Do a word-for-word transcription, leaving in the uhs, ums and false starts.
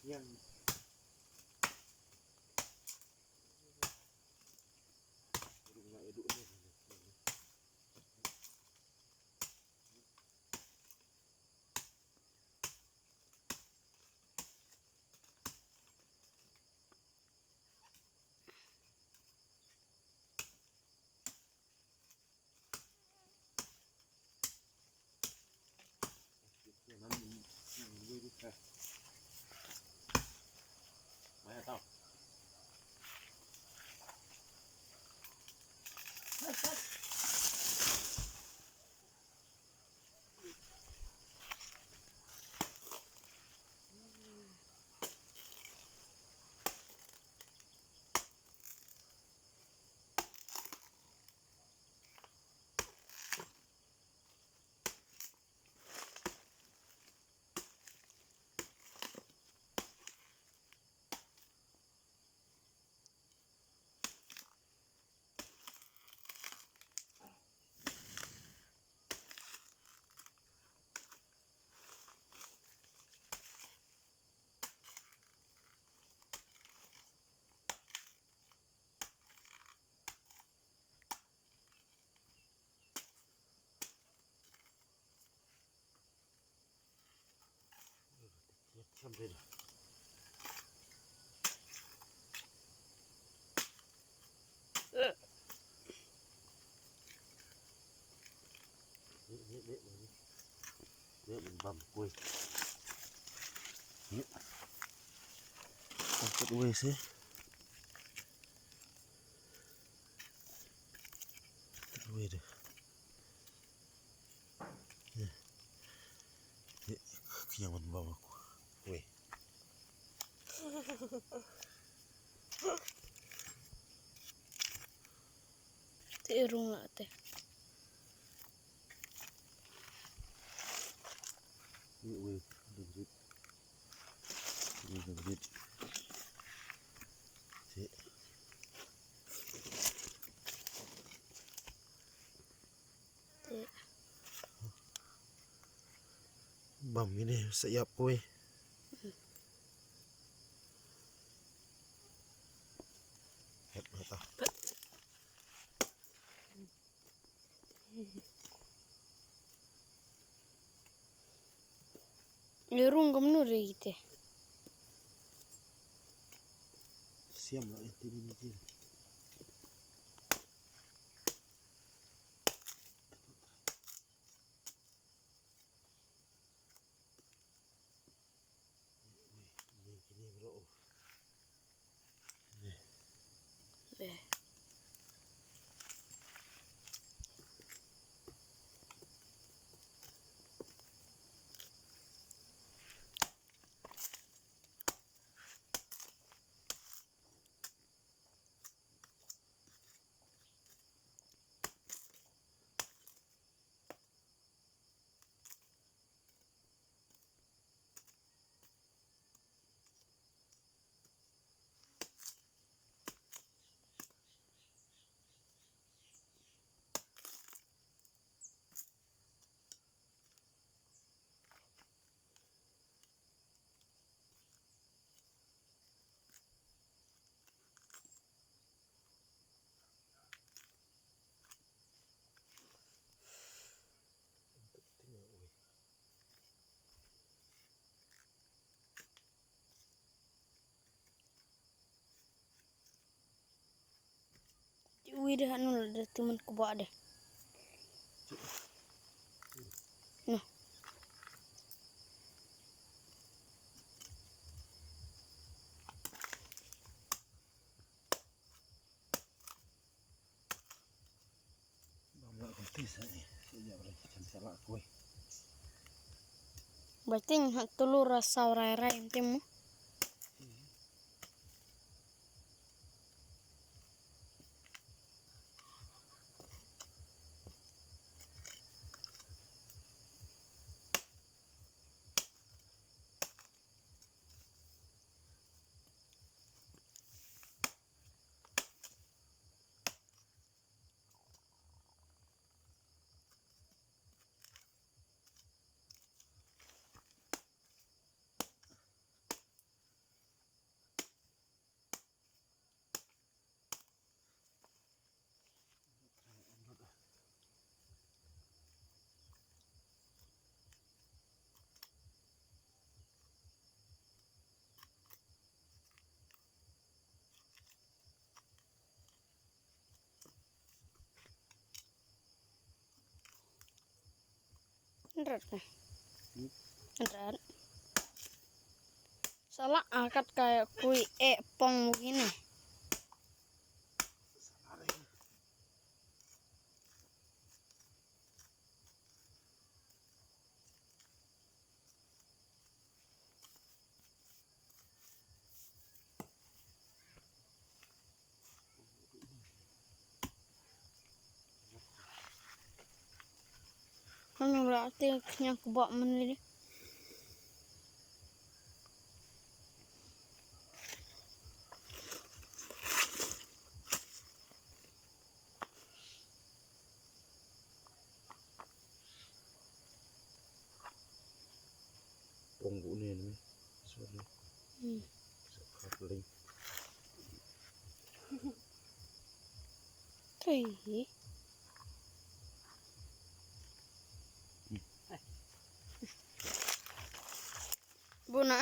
Yang. Bam kuei. Bam kuei seh. Wei de. Ye. Ye. Ki yang ban bam kuei. Te rung la te. Ye wei. Dum rit. Ye dum rit. Te. Bam ine sa ïap kuei. Hep mata. Lerung kumno re ite. Siam la ite ni ni. Ui de hanu de tumen kubak de. No. Ba ting ha tulur saw rai rai em tim mo. Rat. Rat. Salah angkat kayak kui e pong begini. Hanu la te knyang kebak men ni. Pong bu ni ni. Sorry. Hmm. Sa kap ling. Tui. Bu na.